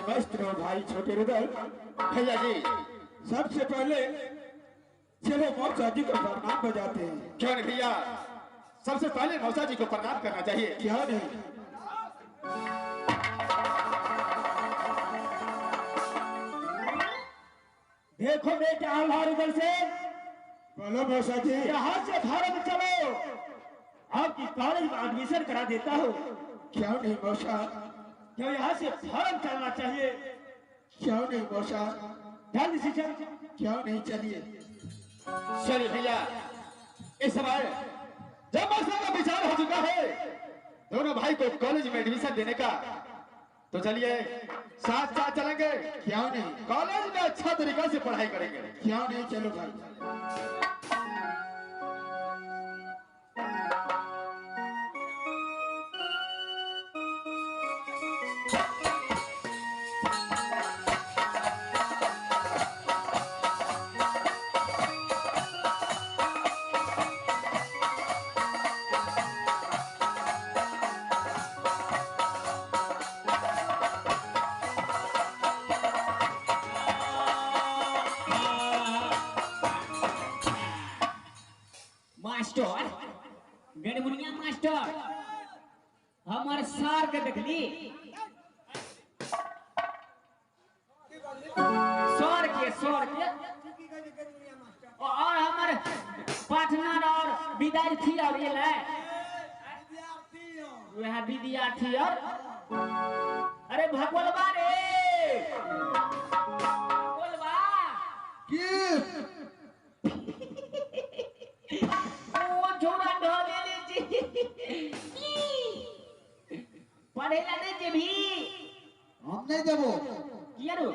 मस्त रहो भाई छोटे रुदल। भैया जी सबसे पहले चलो मौसा जी को प्रणाम बजाते हैं। क्यों नहीं भैया, सबसे पहले मौसा जी को प्रणाम करना चाहिए। क्यों नहीं। देखो बेटा हमारे उधर से। बोलो मौसा जी। यहाँ से भारत चलो, आपकी कॉलेज में एडमिशन करा देता हूँ। क्यों नहीं मौसा। क्यों यहाँ से भारत चलना चाहिए। क्यों नहीं मौसा, जल्दी से चल। क्यों नहीं चलिए। चलिए भैया, इस समय जब मौसा का विचार हो चुका है दोनों भाई को कॉलेज में एडमिशन देने का, तो चलिए साथ साथ चलेंगे। क्यों नहीं, कॉलेज में अच्छा तरीका से पढ़ाई करेंगे। क्यों नहीं, चलो भाई। मास्टर गणमुनिया मास्टर हमार सार के देखली, सर के और हमार पार्टनर और विद्यार्थी और ये है वह विद्यार्थी और अरे भगवलबा रे भगवलबा की पढ़ेला नहीं जेबी। हम नहीं देबो। किया रो?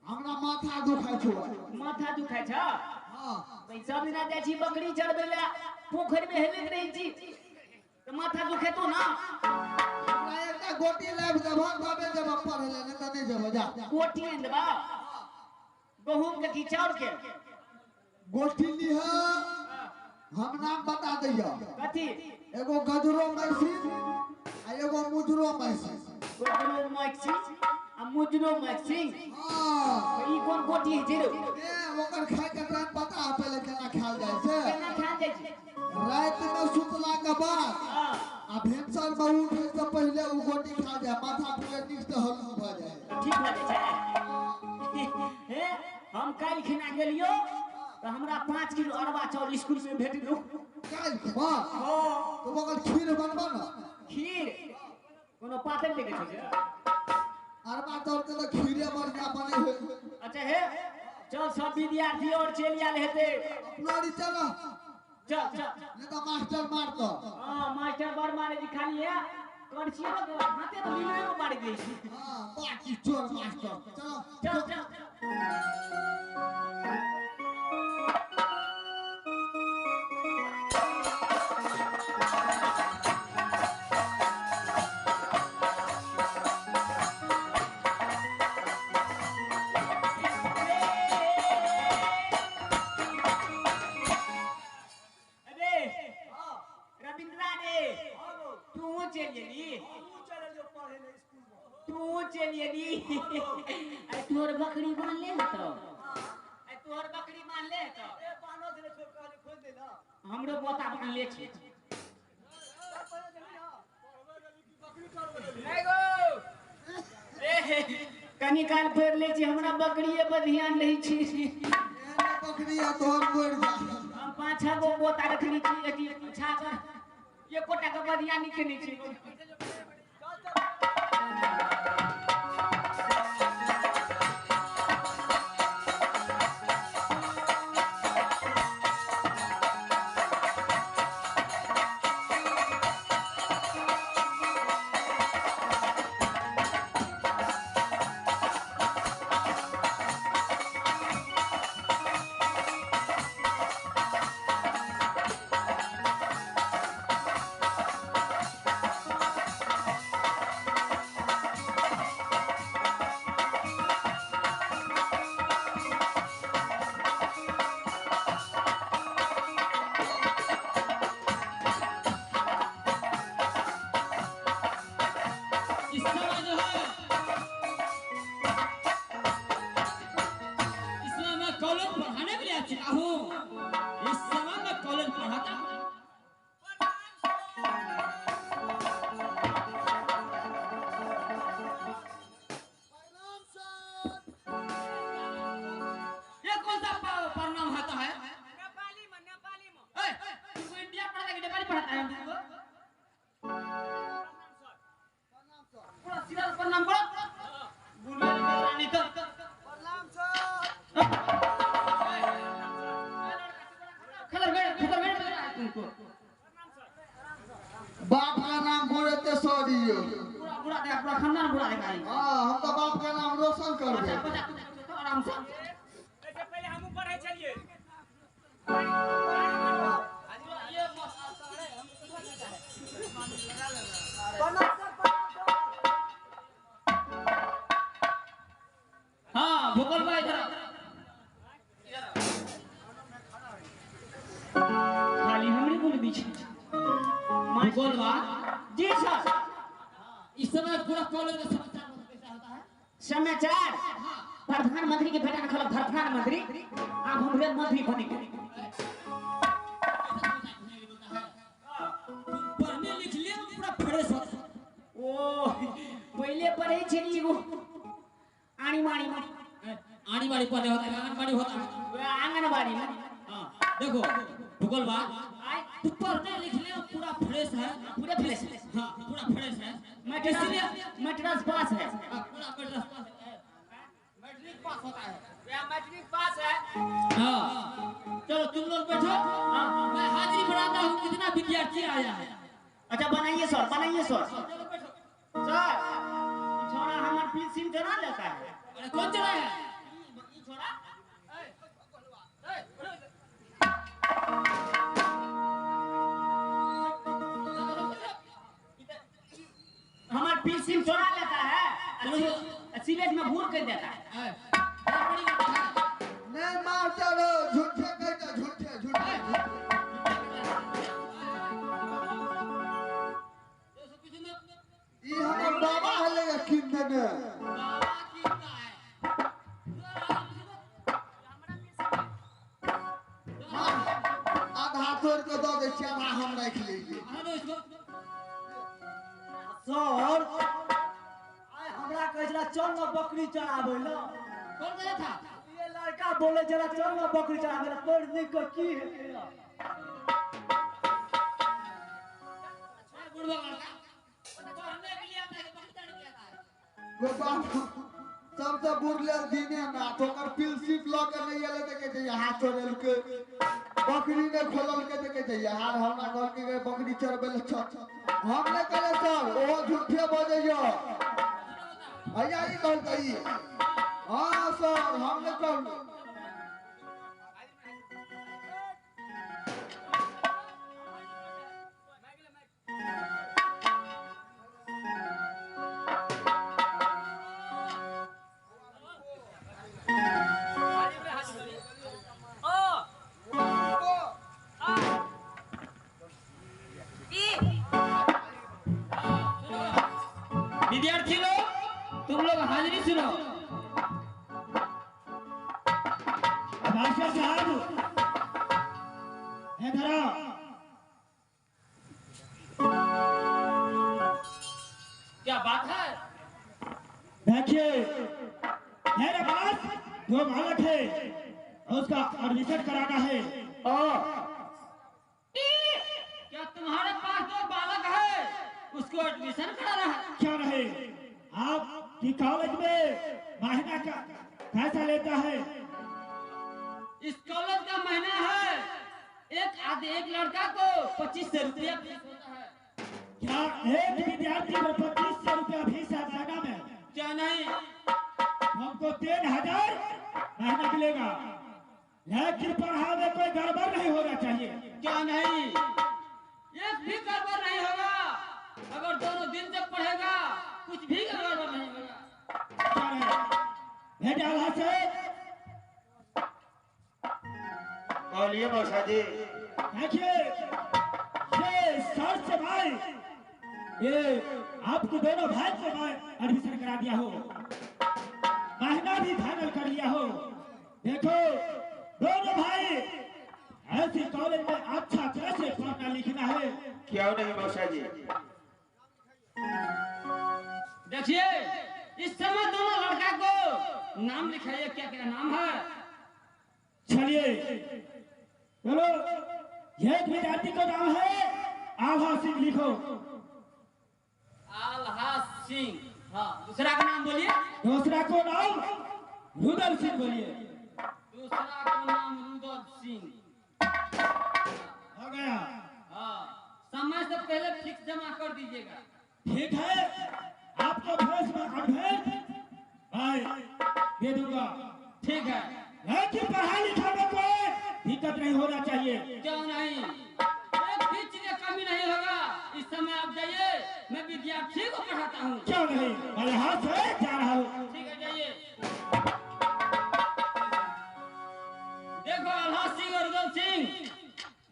हमरा माथा दुखाय छौ। माथा दुखाय छौ? हां। भाई सब दिना जाइ छी बकरी चरबै ला, पोखरि में हेलैत रहै छी त माथा दुखेतो ना। हमरा एकटा गोटी लाबि देबो तबे जेबो पढ़ै ले, नहीं त नहीं जेबो। जा गोटी आनि देबो गहूम के की चाउर के? गोटी लिह, हम नाम बता दैया। कथी? एगो गजरो मैसी आ एगो मुजरो मैसी। गजरो मैसी आ मुजरो मैसी। हां। ई कोन गोटी है जे रो? ए ओकर खाय के टाइम पता है पहले केना खायल जाय छै। केना खायल जाय छै? रात में सुतला के बाद आ भिनसर में उठे से पहले उ गोटी खा जाय, माथा पूरे नीक से हल्लुक भ जाय। ठीक भ जाय छै। हे हम काल्हि खिना गेलियो तो हमरा 5 किलो अरवा चाउर स्कूल में भेट गेल। काल्हि खिना? हां। तो ओकर खीर बनबो ना। खीर कोनो पातल देके छै? अरवा चाउर के तो खीरे बढ़िया बने है। अच्छा हे चल सब विद्यार्थी और चलि आयल हेते। अपना री चल चल चल, नहीं तो मास्टर मारतो। हां मास्टर बड़ मारे जी, खाली है करछी में हाथे तो लीले में मारि दै छै। हां बाकी चोर मास्टर। चलो चल चल। अरे तोहर बकरी बांध ले तो, अरे तोहर बकरी बांध ले तो। हमरो बोता बांध ले छी। कनी काल फेर ले छी, हमरा बकरिए पर ध्यान नहीं छी। बकरी आ तोहर मर जा। हम 5-6 गो बोता रखनी छी, अथी छागर एकोटा के बधिया नहीं केने छी। इस समय जो है प्रणाम करो। बुढ़वे रानी तो प्रणाम सर। खदर गए खदर गए तुमको। बाप का नाम बोलते सॉरी पूरा बुरा देखा, पूरा खानदान बुरा देखा है। हां, हम तो बाप का नाम रोशन करबे। बच्चा तुम आराम से। ऐसे पहले हम ऊपर है चलिए। ये मस्त है, हम प्रणाम सर, प्रणाम सर। हां भूगोल भाई इधर आओ। खाली हमरे बोल बीच भूगोल बा जी सर। इस समय पूरा कॉलेज में समाचार कैसा होता है? समाचार प्रधानमंत्री के बेटा खलक प्रधानमंत्री आप हमरे मंत्री बने के। पढ़ने लिख लिए पूरा फ्रेश होता। ओ पहले पढ़े छली एगो आनी मानी में। आनी बाड़ी पढ़े होता है, आंगनबाड़ी होता है। आंगनबाड़ी में। हां देखो भूगोल बा तू पढ़ने लिख ले पूरा फ्रेश है, पूरा फ्रेश। हां पूरा फ्रेश है। इसलिए मैट्रिक पास है। हां पूरा मैट्रिक पास है, मैट्रिक पास होता है। या मैट्रिक पास है। हां चलो तुम लोग बैठो, मैं हाजिरी बनाता हूं कितना विद्यार्थी आया है। अच्छा बनाइए सर, बनाइए सर। चलो बैठो। सर छोरा हमार पेंसिल चला लेता है। अरे कौन चला है ये छोरा? हमार पेंसिल चुरा लेता है, सिलेट में भूर कर देता है। नहीं मास्टर झूठे कहता, झूठे झूठे। ये हमर बाबा हले किन देने। बाबा किनता है? आधा तोड़ के दऽ दै छियै, आधा हम राखि लेलियै। सर आइ हमरा कहै छला चल न बकरी चराबै ल। कौन गया था? ये लड़का बोले छला चल न बकरी चराबै ल, पढ़ लिख के की हेतै? बुढ़वा लड़का पढ़ने के लिए आता है, बकरी चराने के लिए आता है। गो बाप सबसे बुढ़ले दिने ना ओकर पिलसिप लऽ के नहि एलै तऽ कहै छै हाथ चोरेलकै, बकरी नहि खोललकै तऽ कहै छै यार हमरा कहलकै बकरी चरबै लए चल। हम नहि कहले सर, ओहो झूठे बजैया। भैया ई कहलकै ई। हाँ सर हम नहि कहलहुँ। विद्यार्थी लोग तुम लोग हाजिरी सुनो। मास्टर साहब इधर आओ। क्या बात है? देखिए मेरे पास दो बालक है, उसका एडमिशन कराना है। क्या तुम्हारे पास दो बालक है, उसको एडमिशन कराना है? क्या रहे आप की कॉलेज में महीना का पैसा लेता है? इस कॉलेज का महीना है एक आधे एक लड़का को 2500 रुपया फीस होता है। क्या एक विद्यार्थी को 2500 रुपया फीस है महीना में? क्या नहीं, हमको 3000 महीना मिलेगा, लेकिन पढ़ाई में कोई गड़बड़ नहीं होना चाहिए। क्या नहीं, एक भी गड़बड़ नहीं होगा। अगर दोनों दिन से पढ़ेगा कुछ भी गड़बड़ नहीं होगा। क्या रहे बेटा वहां से बोलिए मौसा जी। देखिए ये सर से भाई ये आपको दोनों भाई को मैं एडमिशन करा दिया हो, महीना भी फाइनल कर लिया हो। देखो दोनों भाई ऐसी कॉलेज में अच्छा कैसे पढ़ना लिखना है। क्यों नहीं मौसा जी। देखिए इस समय दोनों लड़का को नाम लिखाइए, क्या क्या नाम है। चलिए चलो, एक विद्यार्थी का नाम है आभा सिंह, लिखो। आल्हा सिंह, हाँ, दूसरा का नाम बोलिए। दूसरा को नाम रुदल सिंह बोलिए। दूसरा का नाम रुदल सिंह हो गया। हाँ, समय से पहले फिक्स जमा कर दीजिएगा। ठीक है, आपको फीस में एडवांस भाई दे दूंगा। ठीक है, लेकिन पढ़ाई लिखाई में कोई दिक्कत नहीं होना चाहिए। क्यों नहीं, एक भी चीज कमी नहीं होगा। इस समय आप जाइए, मैं विद्यार्थी को पढ़ाता हूँ। क्यों नहीं, मैं यहाँ से जा रहा हूँ। ठीक है, जाइए। देखो आल्हा सिंह और रुदल सिंह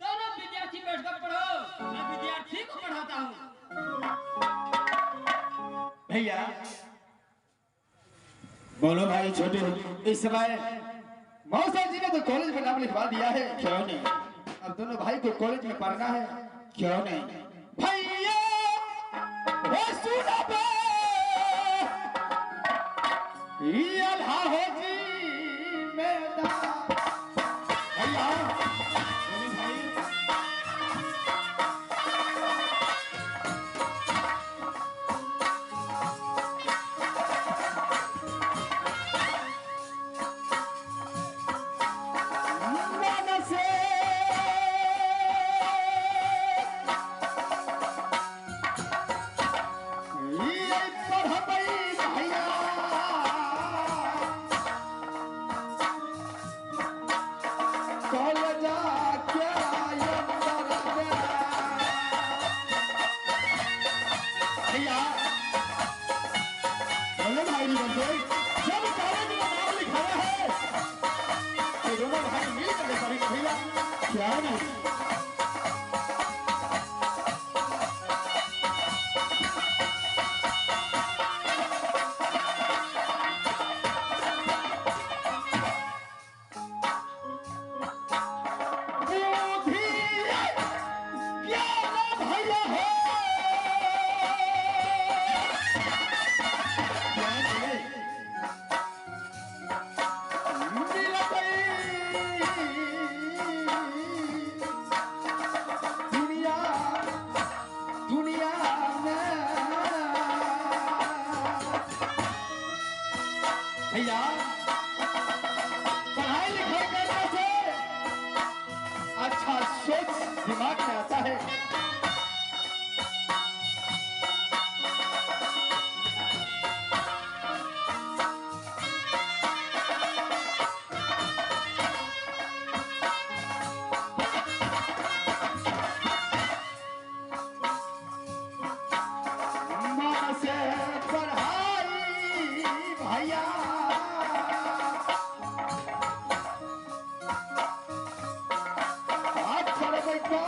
दोनों विद्यार्थी बैठकर पढ़ो, मैं विद्यार्थी को पढ़ाता हूँ। भैया बोलो भाई छोटे। इस समय मौसा जी ने तो कॉलेज में नाम लिखवा दिया है। क्यों नहीं, अब दोनों भाई को कॉलेज में पढ़ना है। क्यों नहीं भैया, ओ सुनो बे, अल्लाह हो जी मेरा। भैया बोलो भाई। मन से ये पढ़बई भैया, कॉलेज क्या भैया। बोलो भाई बंदे, जब कॉलेज में नाम लिखाया है तो दोनों भाई मिल कर पढ़ेंगे भैया। क्यों नहीं। बुद्धि ज्ञान भैया हो, क्यों नहीं। मिलतई दुनिया दुनिया में। भैया पढ़ाई लिखाई करने से अच्छा सोच दिमाग में आता है। मन से पढ़ाई भैया, आज पढ़बै तो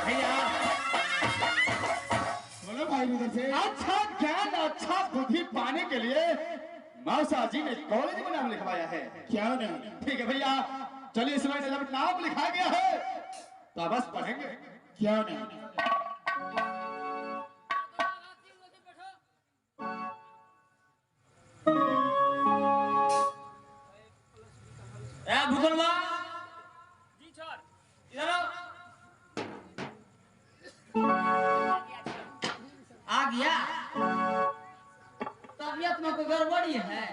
भैया। बोलो भाई उधर से। अच्छा ज्ञान अच्छा बुद्धि पाने के लिए मौसा जी ने कॉलेज में नाम लिखवाया है। क्यों नहीं। ठीक है भैया, चलिए इस समय जब नाम लिखा गया है तो बस पढ़ेंगे। क्यों नहीं। ए भूगोलवा जी सर, इधर आओ। आ गया। तबीयत में कोई गड़बड़ी है?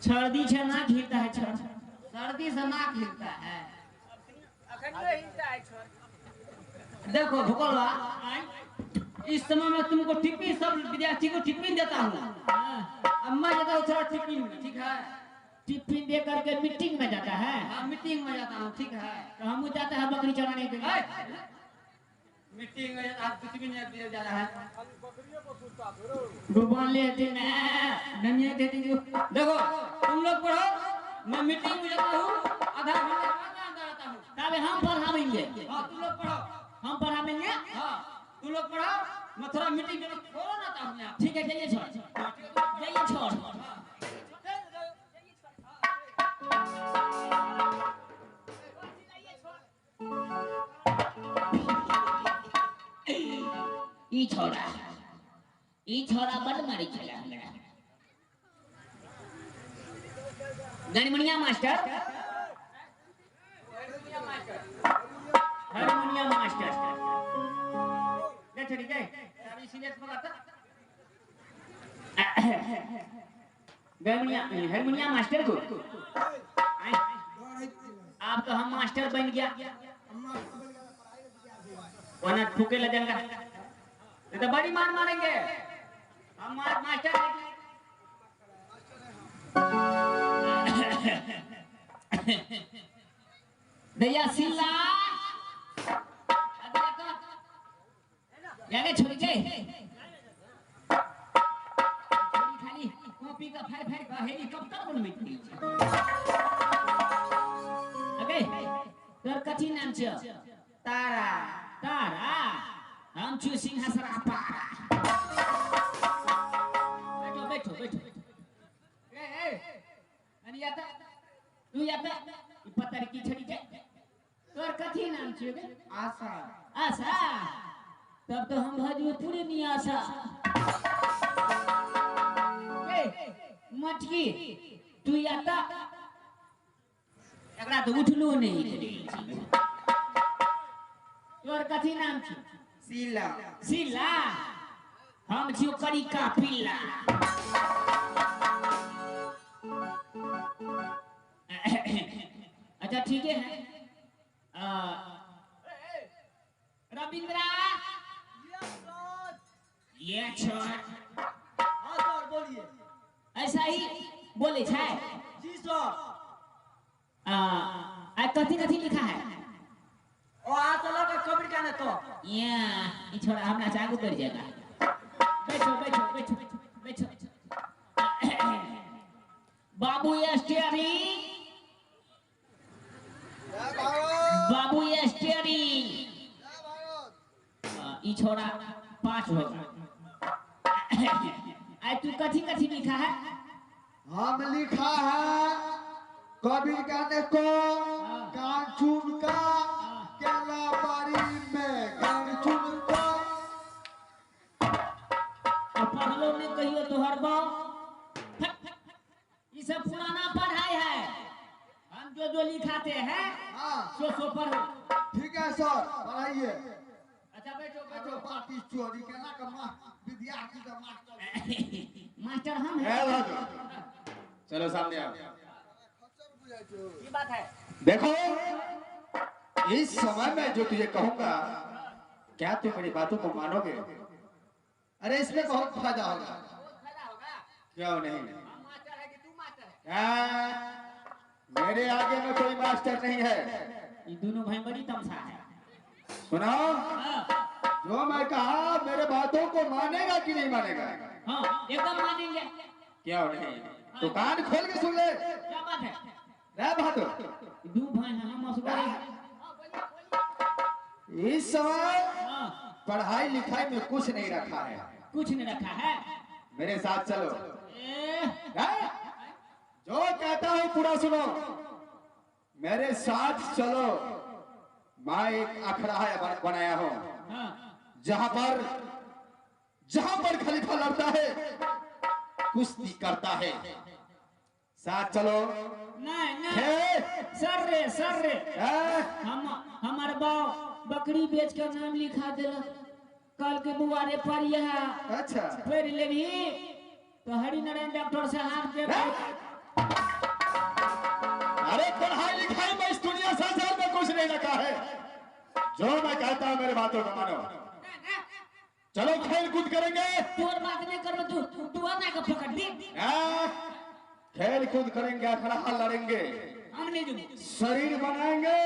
सर्दी से नाक हिलता है। सर्दी से नाक हिलता है। देखो भूगोलवा, इस समय मैं तुमको टिफिन, सब विद्यार्थी को टिफिन देता हूँ। अब मैं जाता हूँ थोड़ा टिफिन में, ठीक है? टिफिन दे करके मीटिंग में जाता है। हाँ, मीटिंग में जाता हूँ, ठीक है। तो हम जाता है बकरी चराने के लिए। मीटिंग में आप कुछ भी नहीं दिया जा रहा है। डुबान लेते ना ननिया देती। देखो तुम लोग पढ़ो, मैं मीटिंग में जाता हूँ, आधा घंटा बाद में अंदर आता हूँ। तब हम पढ़ाएंगे। हाँ, तुम लोग पढ़ो, हम पढ़ाएंगे। हाँ, तुम लोग पढ़ो, मैं थोड़ा मीटिंग में फोन आता हूँ। ठीक है, जाइए छोड़, जाइए छोड़। ई छोड़ा, ई छोड़ा बड़ मारी छला हमरा। गणमनिया मास्टर, हारमोनियम मास्टर ले छोड़ी गए अभी सीरियस पकड़ता। गणमनिया हारमोनियम मास्टर को आप तो हम मास्टर बन गया, वरना ठोके लगेगा तो बड़ी मार मारेंगे हम मास्टर। दैया सिल्ला जाके छोड़ी गए छोड़ी खाली कॉपी का फाड़ फाड़ का हेलीकॉप्टर बनबैत रहै छै। अगे तोर कथी नाम छियौ? तारा। तारा? हम छियौ सिंहासरा पारा। बैठो बैठो बैठो। ए ए अनी याता तू याता ई पतर की छड़ी के तोर कथी नाम छियौ गे? आशा। आशा? तब तो हम भजू पूरे नहीं आशा। ए मटकी तू याता एकरा तो उठलो नहीं। तोर कथी नाम छी? शीला। शीला? हम छियो करिका पिल्ला। अच्छा ठीक है। रविंद्रा ये छोड़। हाँ सर बोलिए। ऐसा ही बोले छे जी सर। कथी कथी लिखा है? ओ आ चलो का कबीर का ने तो या ई छोड़ा हमरा चाकू कर जाएगा। बैठो बैठो बैठो बैठो। बाबू स्टीयरिंग, बाबू स्टीयरिंग। ई छोड़ा 5 होगा। आई तू कथी कथी लिखा है? हम लिखा है कबीर गाने को कान चुनका केला बारी में कान चुनका। और पढ़लो नहीं कहियो तोहर बाप। ये सब पुराना पढ़ाई है, हम जो जो लिखाते हैं सो सो पढ़ो। ठीक है सर पढ़ाइए। अच्छा बैठो बैठो। पार्टी चोरी केना का विद्यार्थी का मास्टर मास्टर हम हैं। चलो सामने आओ। ये बात है देखो इस समय में जो तुझे कहूंगा क्या तुम मेरी बातों को मानोगे? अरे इसमें बहुत फायदा होगा। क्यों नहीं? हम मास्टर है कि तू मास्टर है? मेरे आगे में कोई मास्टर नहीं है। ये दोनों भाई बड़ी तमसा है। सुनो जो मैं कहा मेरे बातों को मानेगा कि नहीं मानेगा? हाँ एकदम मानेंगे। क्यों नहीं? तो कान खोल के सुन ले। क्या बात है? बहादुर दू भाई हम इस समय पढ़ाई लिखाई में कुछ नहीं रखा है। कुछ नहीं रखा है। मेरे साथ चलो। जो कहता हूँ पूरा सुनो। मेरे साथ चलो। मैं एक अखड़ा है बनाया हूँ जहां पर खलीफा लड़ता है कुश्ती करता है। साथ चलो। नहीं नहीं सर रे सर रे हम हमारे बाप बकरी बेच कर नाम लिखा दिल कल के बुआरे पर यह। अच्छा पढ़ ले भी तो हरिनारायण डॉक्टर साहब के। अरे पढ़ाई लिखाई में इस दुनिया संसार में कुछ नहीं रखा है। जो मैं कहता हूँ मेरे बातों को मानो। चलो खेल कूद करेंगे। तू और बात नहीं करो तू तू आना का पकड़ दी। खेल कूद करेंगे, अखड़ा लड़ेंगे, हम नहीं दूंगे। शरीर बनाएंगे,